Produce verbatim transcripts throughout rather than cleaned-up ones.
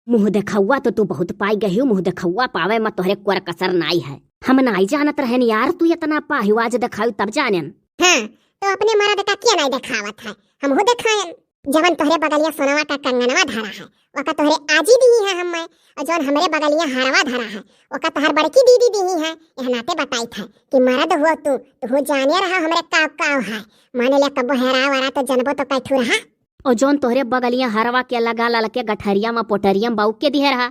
मुँह देखउआ तो तू बहुत पाइ गहिउ, मुँह देखउआ पावै मा तोहरे कोर कसर नाई है। हम नाई जानत रहेन यार, तू एतना पाहिउ, आज देखाउ तब जानेन। हाँ, तो अपने मरद का किया नाई देखावत है, हमहू देखाएन। जवन तोहरे बगलिया सोनवा का कंगनवा धरा है, ओका तोहरे आजी दिही है हम्मे, अउर जवन हमरे बगलिया हरवा धरा है, ओका तोहर बड़की दीदी दिही है। एह नाते बताइत है कि मरद हुआ तू, तू जाने रहा हमरे काव काव है। माने ले कब्बो हेरा वेरा तो जनबो तो कैठू रहा। अउर जवन तोहरे बगलिया हरवा के लगा ललके गठरिया मा पोटरिया मा बाऊ के दिहे रहा?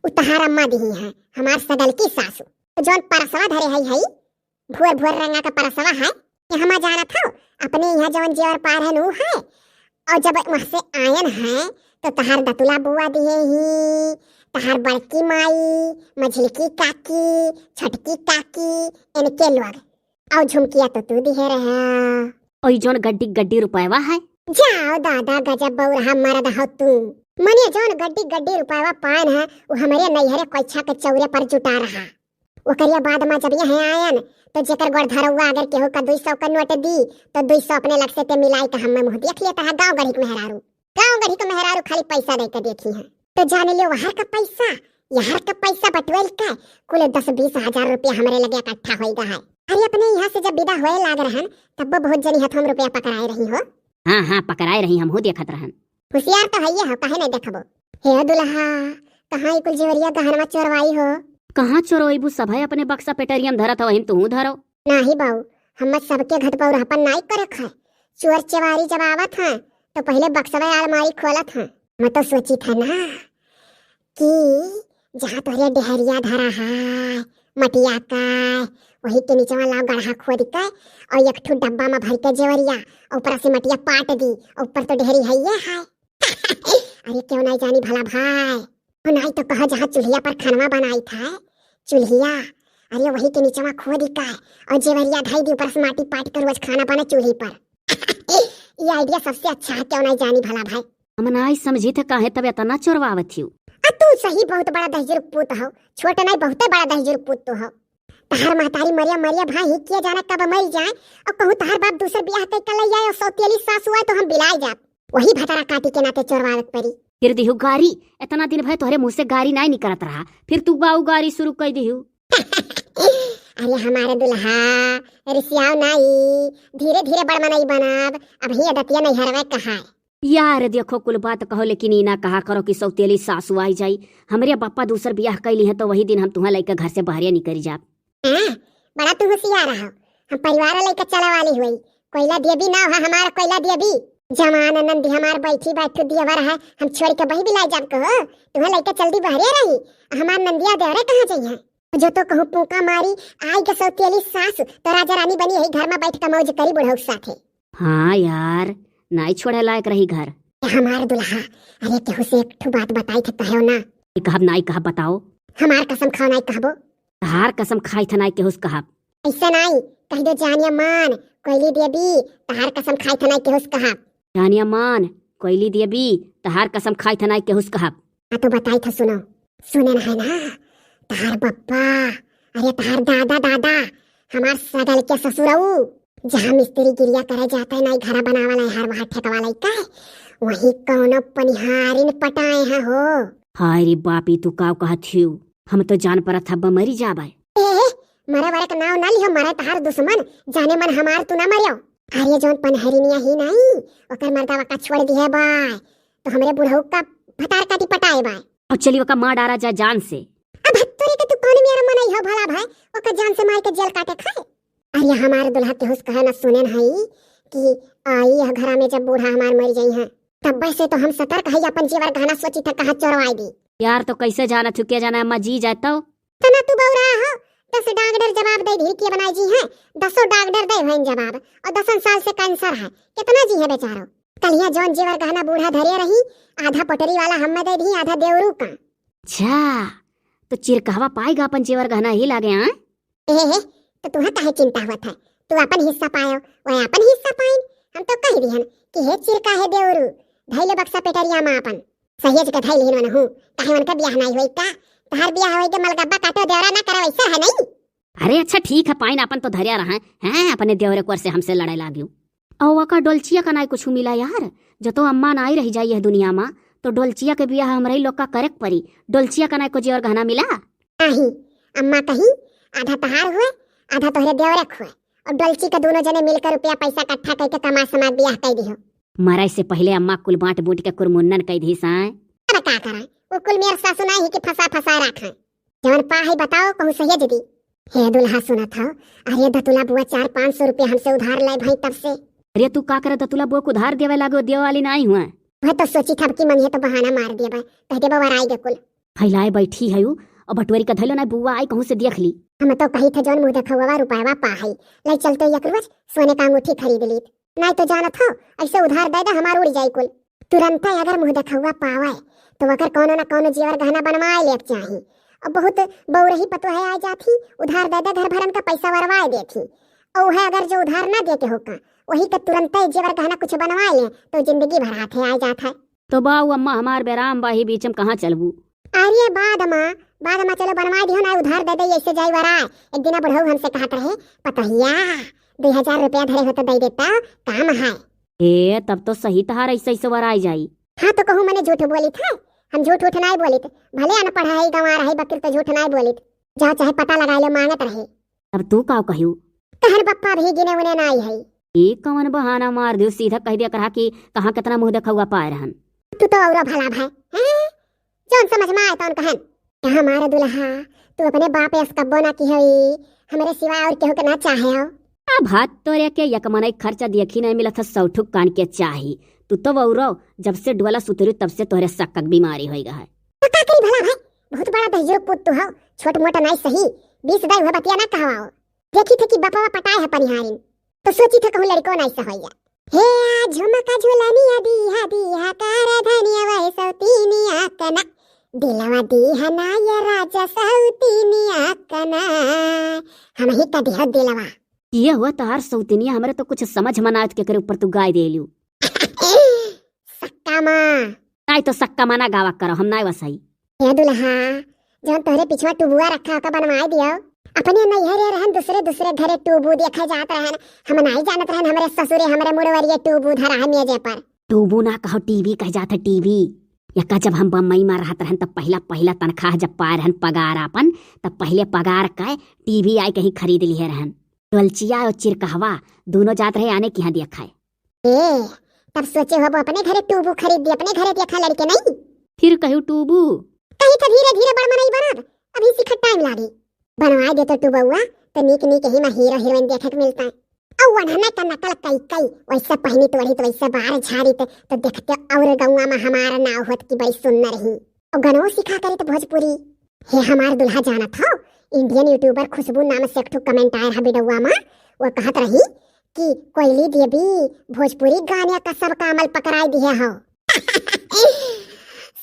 उ तोहार अम्मा दिही है, हमार सगल की सासू। अउर जवन परसवा धरे हई, हई भुअर भुअर रंगा का परसवा है, कि हमा जानत हौ, अपने इहाँ जवन जेवर पार है नू है, अउर जब वहाँ से आयन है, तो तहार दतुला बुआ दिहे ही, तहार बड़की माई, मझिलकी काकी, छोटकी काकी, इनके लोग। अउर झुमकिया तो तू दिहे रहा। ओई जौन गड्डी गड्डी रुपयवा है। जाओ दादा, गजब बौरहा मरद हो तू। मने जौन गड्डी गड्डी रुपयवा पायन है, उ हमरे नैहरे कोइछा के चौरे पर जुटा रहा। ओकरिया बाद मा जब यहाँ आयन, तो जेकर गोड़ धरौआ अगर केहू का दुई सौ का नोट दी, तो दुई सौ अपने लग से ते मिलाई के हम्मे मुँह देख लेता है। गाँव गढ़ी के मेहरारू, गाँव गढ़ी के मेहरारू खाली पैसा दे के देखी है। तो जान लियो, वहर का पैसा, यहर का पैसा बटवेल का, कुल दस बीस हजार रुपया हमरे लगे इकट्ठा होई गा है। अरे अपने यहाँ से जब विदा होए लाग रहन, तब वो बहुत जनी हथवा मा रुपया पकड़ाए रही हो। हाँ, हाँ, पकड़ाए रही, हमहू देखत रहन। होशियार तो हइये हो, काहे नहीं देखबो? हे दुल्हा, कहाँ ई कुल जेवरिया गहनवा चोरवाई हो? कहाँ चोरवइबू, सभे अपने बक्सा पेटरिया मा धरत हौ, वहीं तुहूँ धरो। नाही बाऊ, हम्मे सबके घट बौरहपन नाई करे खाए। चोर चेवारी जब आवत हैं, तो पहिले बक्सवा अलमारी खोलत हैं। मैं तो सोचित है ना कि जहाँ तोहरे डेहरिया धरा है, मटिया का, वही के नीचवा लाओ गढ़ा खोद के, अउर एक ठो डब्बा मा भर के जेवरिया, अउर ऊपर से मटिया पाट दी, अउर ऊपर तो डेहरी हइये है। अरे क्यों नाई जानी भला भाई, अउर नाई तो कहा जहाँ चूल्हिया पर खानवा बनाइत है, चूल्हिया, अरे वही के नीचवा खोद के, अउर जेवरिया धई दी, ऊपर से माटी पाट के रोज खाना बने चूल्ही पर। ये idea सबसे अच्छा है, क्यों नाई जानी भला भाई। हम नाई समझित है काहे तब एतना चोरवावत हिउ। आ तू सही बहुत बड़ा दहिजरू पूत हो, छोट नाई बहुते बड़ा दहिजरू पूत तो हो। तहार महतारी मरिया मरिया भाई ही किया जाना कब मरी जाए, अउर कहूँ तहार बाप दूसर बियाह कइ के लइ आए अउर सौतेली सासु आए तो हम बिलाए जाब। वही भतरा काटी के नाते चोरवावत परी। फिर दिहु गारी, एतना दिन भए तोहरे मुँह से गारी नाई निकरत रहा, फिर तू बाऊ गारी सुरू कइ दिहु। अरे हमारे दुल्हा, रिसियाओ नाई, धीरे धीरे बड़ मनई बनब, अबही अदतिया नैहरवे कहाए। यार देखो कुल बात कहो, लेकिन ई ना कहा करो कि सौतेली सासु आई जाई। हमरे बप्पा दूसर बियाह कइ लिहे तो वही दिन हम तुहाँ लइके घर से बहरे निकरी जाब। हाँ, बड़ा तू होशियार हो। हम परिवार लइके चले वाली हुई। कोइला देवी नाव है हमार, कोइला देवी। जवान नंदी हमार बैठी बैठू दियवर है, हम छोड़ के बही बिलाए जाब कहो। तुहाँ लइके चल दी बहरे रही, हमार नंदिया देवरे कहाँ जइहैं? जो तो कहूँ पूका मारी, आई के सौतेली सास, तो राजा रानी बनी यही घर मा बैठ के मौज करी बुढ़ऊ के साथे। हाँ यार, नाई छोड़े लायक रही घर। ए हमार दुल्हा, अरे केहू से एक ठो बात बताई थे कहो ना। ई कहब नाई कहब बताओ। हमार कसम खाओ नाई कहबो। तहार कसम खाई थे नाई केहू से कहब। ऐसे नाई, कह दो जानिया मान, कोइली देवी, तहार कसम खाई थे नाई केहू से कहब। जानिया मान, कोइली देवी, तहार कसम खाई थे नाई केहू से कहब। हाँ तो बताई थे सुनो, सुने ना है ना, तहार बप्पा, अरे तहार दादा दादा, हमार सगल के ससुरऊ, जहाँ मिस्त्री गिरिया करे जाते नाई घरा बनावा लाई हर वहाँ ठेकवा लाई का, वही कौनो पनिहारिन पटाए हैं हो। हाय रे बाप, ई तू काव कहत हिउ? हम तो जान परत हब्बा मरी जाबे। ए, मरे वरे के नाव ना लिहो, मरे तहार दुश्मन, जाने मन हमार तू ना मरियो। अरे जौन पनहरिनिया ही नाई, ओकर मर्दावा का छोड़ दिहे बाय, तो हमरे बुढ़ऊ का भतार काटी पटाए बाय। अब चली ओका मार डारा जा जान से। अब हत्तोरे के तू कौन मेरा मनई हो भला भाई, ओका जान से मार के जेल काटे खाए। अरे हमार दुल्हा केहू से कहे ना सुने न हई कि आई यह घरा में जब बूढ़ा हमार मर जाई हैं, तब से तो हम सतर्क हई, अपन जेवर गहना सोची था कहाँ चोरवाई दी। यार तो कैसे जाना थू, क्या जाना अम्मा जी जाए तो? तना तू बौरा हो, दस डागडर जवाब दे दी के बनाई जी हैं, दसों डागडर दे भइन जवाब, और दसन साल से कैंसर है, कितना जी है बेचारो। कलिया जौन जेवर गहना बूढ़ा धरे रही, आधा पटरी वाला हम्मे दे दी, आधा देवरू का। अच्छा, तो चिरकहवा पाएगा अपन जेवर गहना ही लागे, हाँ? ए, हे, तो तुहा काहे चिंता होत है? तू अपन हिस्सा पायो, वह अपन हिस्सा पाइन। हम तो कह दिहन कि हे चिरका हे देवरू, धइले बक्सा पेटरिया में अपन। सहेज के धइल हिन वनहू, काहे उनका ब्याह नहीं होई का? तहार ब्याह होई के मलगब्बा काटो देवरा ना करे, वैसा है नहीं? अरे अच्छा ठीक है, पाइन अपन तो धरिया रहा है, अपने देवरे कोर से हमसे लड़ाई लागियो। और वका डोलचिया का नाई कुछ मिला यार, जो तो अम्मा नाई रह जाई यह दुनिया में, तो डोलचिया के बियाह हमरही लोग का करे के परी। डोलचिया का ना एको जेवर गहना मिला? नाही, अम्मा कही, आधा तहार हुए, आधा तोहरे देवरे के हुए। और डोलची का दोनों जने मिलकर रुपया पैसा इकट्ठा करके कमा समा बियाह कर दिहो। मरे से पहिले अम्मा कुल बांट बूट के कुरमुन्नन कई दी साय। अब का करा, वो कुल मेर सासु नाही कि फंसा फंसा रखा। जवन पा है बताओ, कहूँ सहेज दी। हे दुल्हा सुनत हो, अरे दतुला बुआ चार पाँच सौ रुपया हमसे उधार ले भाई तब से। अरे तू का करे दतुला बुआ को उधार देवे लागो, देवे वाली नाही हुआ। वह तो सोची था कि मंगिया तो बहाना मार देबे, कह देबे वराई गे कुल। फैलाए बैठी है उ, और बटोरी का धैलो ना बुआ आई कहूँ से देख ली। हम तो कही थे जौन मुँह देखौवा रुपयवा पा है, ले चलते एक रोज सोने का अंगूठी खरीद लीत। नाई तो जानत हो, ऐसे उधार दे दे हमार उड़ जाई कुल। तुरंते अगर मुँह देखौवा पावे तो ओकर कौनो ना कौनो जेवर गहना बनवाए लेक चाही। अब बहुत बौरही पतोहे आ जात ही, उधार दे दे घर भरन का पैसा वरवाए देत ही। और वह अगर जो उधार ना दे के होका, वही का तुरंते जेवर गहना कुछ बनवाए ले तो जिंदगी भर हाथे आ जात है। तो बाऊ अम्मा हमार बेराम बा, ही बीच में कहाँ चलबू? अरे बाद मा, बाद मा चलो बनवाए दिहो ना, उधार दे दे, ऐसे जाई वराए। एक दिन बुढ़ऊ हमसे कहत रहे, पतोहिया, दो हजार रुपया धरे हो तो दे देता, काम है। ए, तब तो सही तहार ऐसे ऐसे वराई जाई। हाँ तो कहूँ मने झूठ बोलित है, हम झूठ उठ नाई बोलित, भले अनपढ़ है, गंवार है, बकिर तो झूठ नाई बोलित। जाओ चाहे पता लगा लो, मांगत रहे। तब तू का कहियो? कहन पप्पा भी गिने उने नाई है। ई कवन बहाना मार दियो, सीधा कह दिया करा कि कहाँ कितना मुँह देखौवा पाए रहन। तू तो औरो भला भाई, हैं? जौन समझ में आए तौन कहन। क्या हमारे दुल्हा, तू अपने बाप यस कब्बो ना की होई, हमरे सिवा और केहू के ना चाहे हो। अब हाथ तोरे के एक मनई खर्चा देखी नहीं मिलत है, सौ ठुक कान के चाही। तू तो औरो जब से डोला सुतरी तब से तोहरे सक्का के बीमारी होई गा है। तो का करी भला भाई, बहुत बड़ा दहिजरो पूत तू हो, छोट मोट नाई सही, बीस दाई हुए बतिया ना कहवाओ। देखी थे कि बपवा पटाए है पनिहारिन, तो सोची थे कहूँ लड़को नाई से होइया। हे आ झुमका झुलनिया दीहा दीहा कर धनिया वै सौतीनिया कना, दिलवा दीहा ना ये राजा सौतीनिया कना, हम ही का दिहा दिलवा। ये हुआ तहार सौतीनिया, हमरे तो कुछ समझ मनावत के करे ऊपर तू गाय दे लियो। सक्का माँ। नाई तो सक्का माँ ना गावा करो, हम नाई वसाई। ए दुल्हा, जौन तोहरे पिछवा टूबुआ रखा है, ओका बनवाए दियो। अपने नैहरे रहन, दूसरे दूसरे घरे टूबू देखे जात रहन। हम नाई जानत रहन, हमरे ससुरे, हमरे मुड़वरिये टूबू धरा है मेजे पर। टूबू ना कहो, टीवी कह जात है, टीवी। यक्का जब हम बम्बई मा रहत रहन, तब पहिला, पहिला तनखाह जब पाए रहन पगार आपन, तब पहिले पगार कै टीवी आई कहीं खरीद लिहे रहन। डोलचिया और चिरकहवा दोनों जात रहे आने की यहाँ देखाए। ए, तब सोचे होबो अपने घरे टूबू खरीद दी, अपने घरे देखा लड़के नहीं। फिर कहू टूबू। कही तो धीरे धीरे बड़ मनई बनब, अभी सीखत टाइम लागी। बनवाए दे तो टूबुआ, तो नीक नीक ही मा हीरो हीरोइन देखे के मिलता। और वढ़ना का नकल कई कई, वैसे पहनी तो वही तो वैसे बार झाड़ी तो, तो देखते और गौवा मा हमारा नाव होत की बड़ी सुंदर ही। और गनवो सिखा करी तो भोजपुरी। हे हमार दुल्हा जानत हो, Indian YouTuber खुशबू नाम से एक ठो comment आए रहा वीडियोवा मा, वो कहत रही कि कोयली देवी भोजपुरी गाने का सबका अमल पकड़ाई दिहे हो।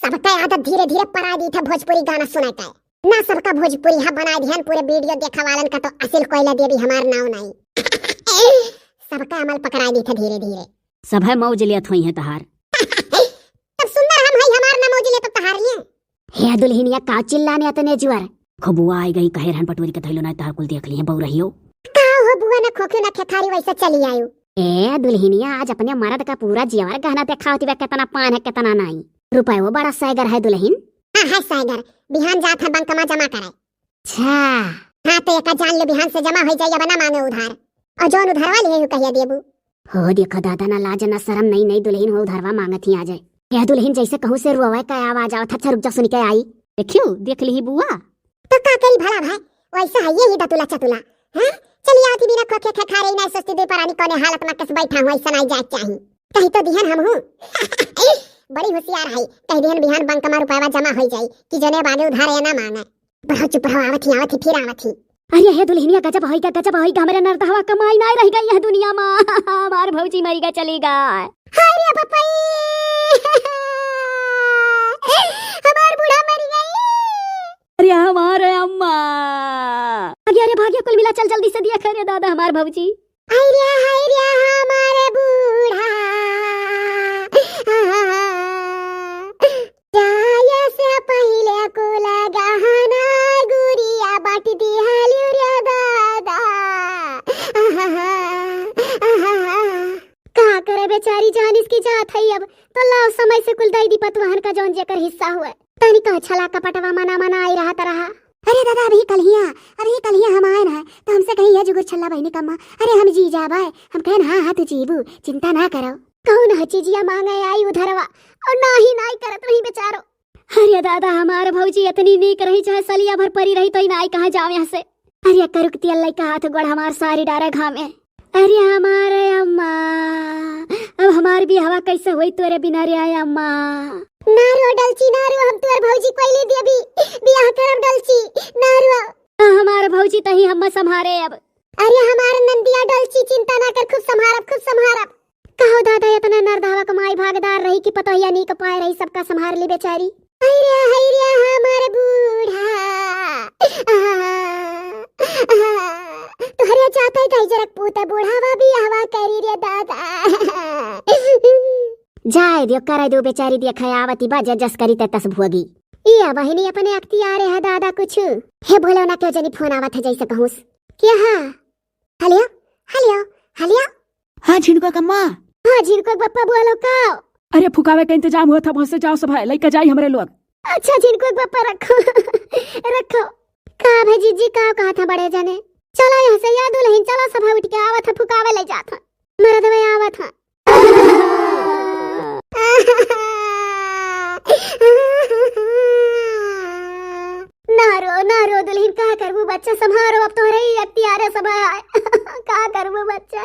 सबका आदत धीरे धीरे पराई दी था भोजपुरी गाना सुने के। ना सबका भोजपुरी हा बनाई दिहन, पूरे वीडियो देखा वालन का तो असिल कोयला देवी हमार नाव नाई। सबका अमल पकड़ाई दी था धीरे धीरे। सब है मौज लियत होई है तहार। तब सुंदर हम हई, हमार ना मौज ले तो तहार लिए। हे दुल्हनिया, का चिल्लाने अतने जुअर? खूब बुआ आई गई, कहे रहन पटोरी के धैलो ना तहार कुल देख लिए बउरहियो। का हो बुआ, ना खोखे ना खेखारी वैसे चली आयो। ए दुल्हनिया, आज अपने मर्द का पूरा जेवर गहना देखावती बा, कितना पान है कितना नाई। रुपयो बड़ा सैगर है दुल्हन। हाँ है सैगर, बिहान जात है बंकमा जमा करे। अच्छा। हाँ, तो एका जान ले, बिहान से जमा हो जाई, अब ना मांगे उधार। और जौन उधारवा लिए हो, कहिया देबू? हो देखो दादा, ना लाज ना शरम, नई नई दुल्हन हो, उधारवा मांगत ही आ जाए। यह दुल्हन जैसे कहूँ से रोवे का आवाज आवत, अच्छा रुक जा, सुन के आई। देखियो, देख ली बुआ। तो का करी भला भाई, वैसा है ये ही दतुला चतुला। हाँ, चली आवती बिना खोखे खेखारे, ना सोचती दे परानी कौने हालत में कस बैठा हूँ, ऐसा नहीं जाए चाही। कही तो दिहन हम हूँ। बड़ी होशियार है, कह दिहन बिहान बंकमा रुपया जमा हो जाई कि जने बागे उधार या ना मांगे। बढ़ो, चुप रहो, आवत ही, आवत ही, फिर आवत ही। अरे हे दुल्हनिया, गजब होइगा, गजब होइगा, हमरे नरदहवा कमाई नाय रह गई यह दुनिया मा। हमार भौजी मरिगा, चलिगा। हाय रे बपई। हमार बूढ़ा मर गई। अरे हमार अम्मा। भाग्या रे भाग्या, कुल मिला चल जल्दी से दिया खा रे दादा हमार भौजी। हाय रे, हाय रे, हमार बूढ़ा। जाए से पहिले कुल गहना गुरिया बांट दिहलियो रे दादा। आहा, आहा, आहा। का करे बेचारी, जानिस की जात है अब, तो लाओ समय से कुल दई दी पतवहन का। लगता हुए। तनी कह छला कपटवा मना मना आई रहत रहा। अरे दादा, अभी कलहिया, अभी कलहिया हम आए न, त हमसे कही, "ये जुगुर छल्ला बहिनी कम्मा, अरे हम जी जाबे।" हम कहन, "हाँ, हाँ, तू जीबू, चिंता ना करो।" कौन ह चीजिया मांगे आई उधरवा, और नाही, नाही करत रही बेचारो। अरे दादा, हमार भौजी इतनी नीक रही, चाहे सलिया भर परी रही, तो ही नाही कहाँ जावे यहाँ से। अरे करुक तिया लइका हाथ गोड़ हमार सारी डारे घामे। अरे हमारे अम्मा, अब हमार बियाहवा कैसे होई तोरे बिना रे अम्मा? ना रो डलची, ना रो, हम तोर भौजी कोई ले देबी, बियाह करब डलची, ना रो। हाँ, हमार भौजी तही हम संभारे अब। अरे हमार नंदिया डलची, चिंता ना कर, खूब संभारब, खूब संभारब। कहो दादा, इतना नरदहवा क माई भागदार रही कि पतोहिया नीक पाए रही, सबका संभार ली बेचारी। हाय रे, हाय रे, हमार बूढ़ा। आहा, आहा, तोहरे चाहते कहीं जरक पूत बूढ़ावा बियाहवा करी रे दादा। जाए दियो, करे दो बेचारी, दिया खयावती बा, जे जस करी ते तस भोगी। ई बहिनी अपने अख्तियारे है दादा कुछ। हे बोलो ना, क्यों जनी फोन आवत है जैसे कहूस। क्या है? हेलो, हेलो, हेलो। हाँ झिनको कम्मा। हाँ झिनको बप्पा बोलो का? अरे फुकावे का इंतजाम होत ह, भोसे जाओ सब है, लइका जाई हमरे लोग। अच्छा झिनको बप्पा रखो, रखो। का भाई जीजी का कहा था बड़े जने? चलो यहाँ से या दुल्हन, चलो सब उठ के आवत ह, फुकावे ले जात ह। मरदवे आवत ह। ना रो, ना रो दुल्हन, का करबू बच्चा, संभारो अब तोहरे ही अख्तियारे सब है। का करबू बच्चा?